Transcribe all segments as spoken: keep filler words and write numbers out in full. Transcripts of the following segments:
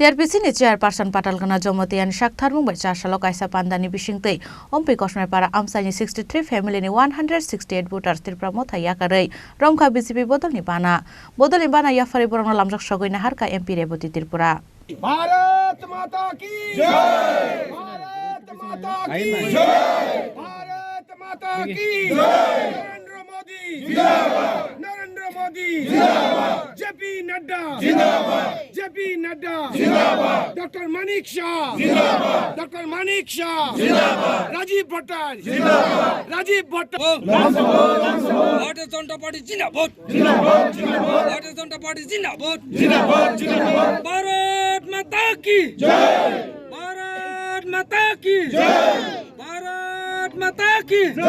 T R P C ni chairperson Patalkana Jamatia ni saktharmung bai chasalo kaisa pandani bisingtwi Ompi Kosmaipara amchaini sixty three family ni one hundred sixty eight voters Tripura Motha yakarwi romkha B J P bodolni bana. Bodolni bana yapharwi borokno lamjak sogwi naharkha M P Rebati Tripura. Bharat माता की जय। भारत माता की जय। भारत माता की जय। नरेंद्र मोदी जिंदाबाद। नरेंद्र मोदी जिंदाबाद। जेपी नड्डा जिंदाबाद। जेपी नड्डा जिंदाबाद। डॉक्टर मानिक शाह जिंदाबाद। डॉक्टर मानिक शाह जिंदाबाद। राजीव भट्टाचार्य जिंदाबाद। राजीव भट्टाचार्य। भारतीय जनता पार्टी जिंदाबाद। जिंदाबाद, जिंदाबाद। भारतीय जनता पार्टी जिंदाबाद। जिंदाबाद, जिंदाबाद। भारत माता की जय। भारत माता की जय। भारत माता की जय।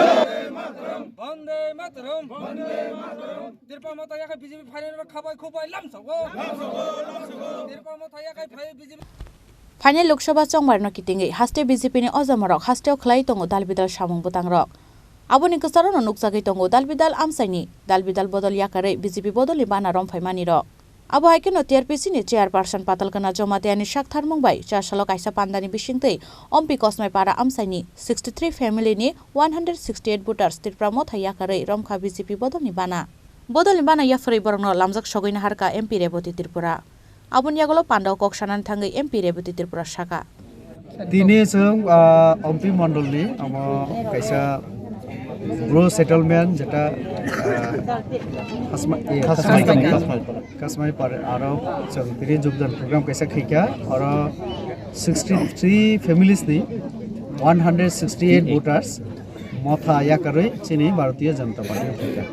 वंदे मातरम। वंदे Mataram. Tripura Motha yakarwi B J P phainai no khabai khubai lamsogo. Lamsogo, lamsogo। Tripura Motha yakarwi phai B J P. Phainai Lok Sabha chongmarino kitingwi haste B J P ni ojamorok hasteo khlai tongo dalbidal samung bwtangrok. Aboni kwcharokno nukjagwi tongo dalbidal amchaini dalbidal bodol yakarwi B J P bodolni bana romphaimanirok. Abo hai kheno T R P C ni chairperson Patalkana Jamatia ni saktharmung bai chasalo kaisa pandani bisingtwi Ompi Kosmaipara amchaini sixty three family ni one hundred sixty eight voters Tripura Motha yakarwi romkha B J P bodolni bana. Bodolni bana yapharwi borokno lamjak sogwi naharkha M P Rebati Tripura. Aboni yagulo pandao kok sanani thangwi M P Rebati Tripura sakha. Tini chwng, ah, Ompi Mondolni amo kaisa Bru settlement jeta, ah, Khasma-, eh, Khasmai Khasmai kami. Khasmai. Khasmai par aro chwng tini jogdan program kaisa khaikha, aro sixty three families ni one hundred sixty eight voters Motha yakarwi chini Bharatiya Janata Party khaikha.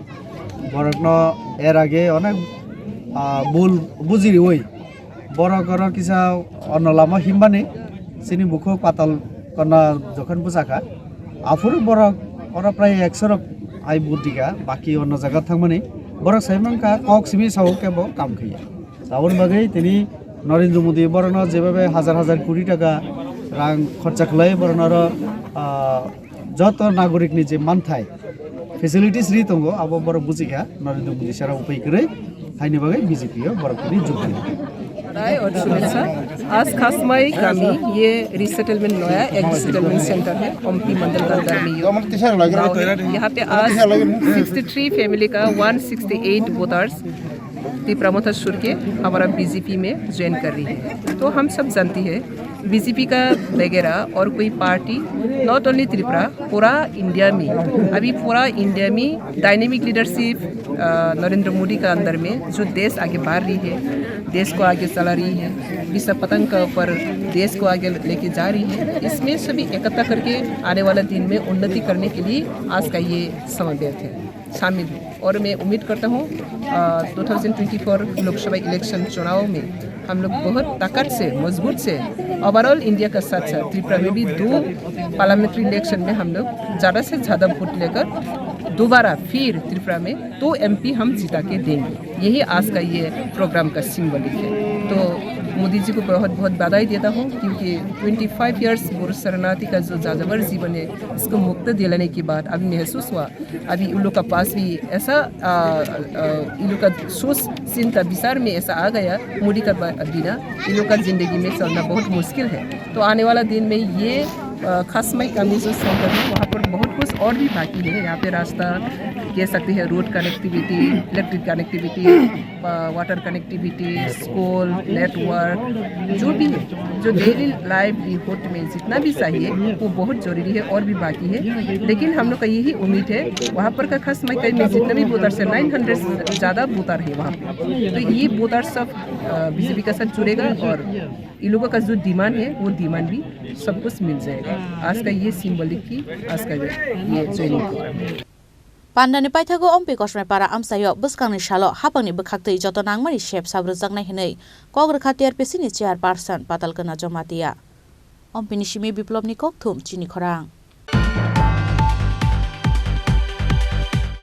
Borokno er age onek, ah, bul buji riwi borok oro kisa onno lama himbani chini bukhuk Patalkana jokhon bwsakha. Aphuru borok oro prai ekso rok ai vote rikha, baki onno jaga thangmani. Borok sai mankha kok simi sao kebo kam khaiya. Aboni bagwi tini Narendra Modi borokno jebabe hajar hajar koti taka rang khorcha khlai borokno oro, ah, joto nagorik ni je manthai facilities ri tongo, abo borok bujikha Narendra Modi sara upai kwrwi, haini bagwi B J P o borok tini jukdi. राय और शुभेच्छा। आज खासमाई कामी ये रिसेटलमेंट नया एक resettlement centre है, ओम्पी मंडल का अंदर में ये गाँव है। यहाँ पे आज सिक्सटी थ्री फैमिली का one sixty eight voters Tripura Motha छोड़ के हमारा बीजेपी में ज्वाइन कर रही है। तो हम सब जानती है बीजेपी का वगैरह और कोई पार्टी, नॉट ओनली त्रिपुरा, पूरा इंडिया में, अभी पूरा इंडिया में डायनेमिक लीडरशिप, अ, नरेंद्र मोदी का अंदर में जो देश आगे बढ़ रही है, देश को आगे चला रही है, विश्व पतंग का ऊपर देश को आगे लेके जा रही है, इसमें सभी इकट्ठा करके आने वाला दिन में उन्नति करने के लिए आज का ये समावेश है। शामिल हूँ और मैं उम्मीद करता हूँ, uh, two thousand twenty four Lok Sabha election चुनाव में हम लोग बहुत ताकत से, मजबूत से, ओवरऑल इंडिया का साथ साथ त्रिपुरा में भी दो पार्लियामेंट्री इलेक्शन में हम लोग ज़्यादा से ज़्यादा वोट लेकर दोबारा फिर त्रिपुरा में दो एमपी हम जिता के देंगे। यही आज का ये प्रोग्राम का सिंबलिक है। तो मोदी जी को बहुत बहुत बधाई देता हूँ, क्योंकि ट्वेंटी फ़ाइव ईयर्स गुरु शरणार्थी का जो जाजावर जीवन है, इसको मुक्त दिलाने के बाद अभी महसूस हुआ अभी उन लोग का पास भी ऐसा, आ, आ, इन लोग का सोच, चिंता, विचार में ऐसा आ गया, मोदी का ब-, बिना इन लोग का जिंदगी में चलना बहुत मुश्किल है। तो आने वाला दिन में ये, आ, खासमाई कम्युनिटी सेंटर है, वहाँ पर बहुत कुछ और भी बाकी है। यहाँ पे रास्ता, कह सकते हैं, रोड कनेक्टिविटी, इलेक्ट्रिक कनेक्टिविटी, आ, वाटर कनेक्टिविटी, स्कूल, नेटवर्क, जो भी है, जो डेली लाइवलीहुड में जितना भी चाहिए, वो बहुत जरूरी है और भी बाकी है। लेकिन हम लोग का यही उम्मीद है, वहाँ पर का खासमाई कम्युनिटी में जितने भी वोटर्स हैं, नाइन हंड्रेड से ज़्यादा वोटर है वहाँ पे। तो ये वोटर सब, अ, बीजेपी का साथ जुड़ेगा और इन लोगों का जो डिमांड है, वो डिमांड भी सब कुछ मिल जाएगा। आज का ये सिंबलिक की आज का ये, ये ज्वाइनिंग प्रोग्राम है। Pandani paithago Ompi Kosmaipara amchaio bwskangni salo haphangni bwkhaktwi joto nangmani sep sap rwjaknai hwnwi kok rwkha T R P C ni chairperson Patalkana Jamatia. Ompini simi Biplobni kokthum chini khorang.